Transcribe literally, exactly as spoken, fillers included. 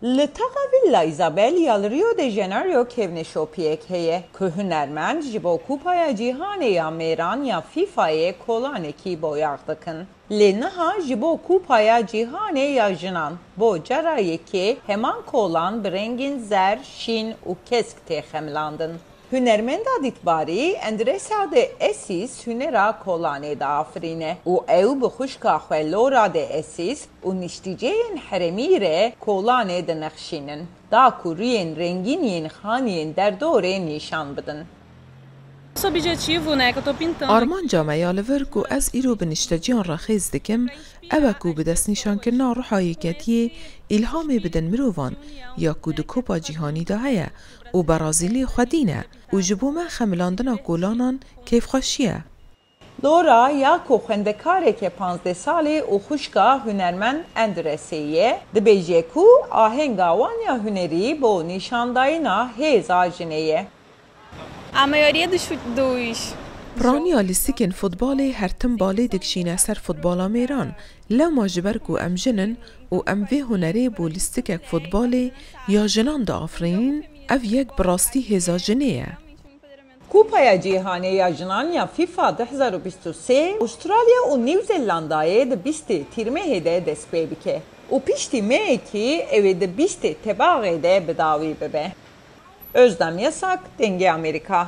Li taxa Villa Isabel ya li Rio de Janeiro kevneşopiyek heye, ku hunermend ji bo Kupaya Cîhanê ya mêran ya FIFAyê kolanekî boyax dikin. Lê niha ji bo Kupaya Cîhanê ya jinan, bo cara yekê heman kolan bi rengên zer, şîn û kesk tê xemilandin. Hunermenda dîtbarî Endresa de Assis hunera kolanê diafirîne û ew bi xwişka xwe Laura de Assis û niştîceyên herêmî re kolanê dinexşînin, da ku rûyên rengîn yên xaniyên derdorê nîşan bidin. Nosso objetivo, né, que eu tô pintando. Armanca me ya li vir ku ez îro bi nişteciyan re xêz dikim, ew e ku bi destnîşankirina ruha yeketiyê îlhamê bidin mirovan ya ku di Kopa Cîhanî de heye û berazîlê xwedî ne û ji bo me xemilandina kolanan kêfxweşî ye. Laura ya ku xwendekareke panzdeh salî û xwişka hunermend Endresê ye, dibêje ku ahenga wan ya hunerî bo nîşandayîna hêza jinê ye. A maioria dos, fut- dos Piraniya lîstikên futbolê her tim balê dikişîne ser futbola mêran. Lewma ji ber ku em jin in û em vê hunerê bo lîstikek futbolê ya jinan diafirînin, ev yek bi rastî hêza jinê ye. Kupaya Cîhanê ya Jinan ya FIFA du hezar û bîst û sê Avustralya û New Zelandayê di bîstê Tîrmehê de dest pê bike û piştî mehekî ew ê di bîstê Tebaxê de bi dawî bibe. Özlem Yasak, Dengê Amerîka.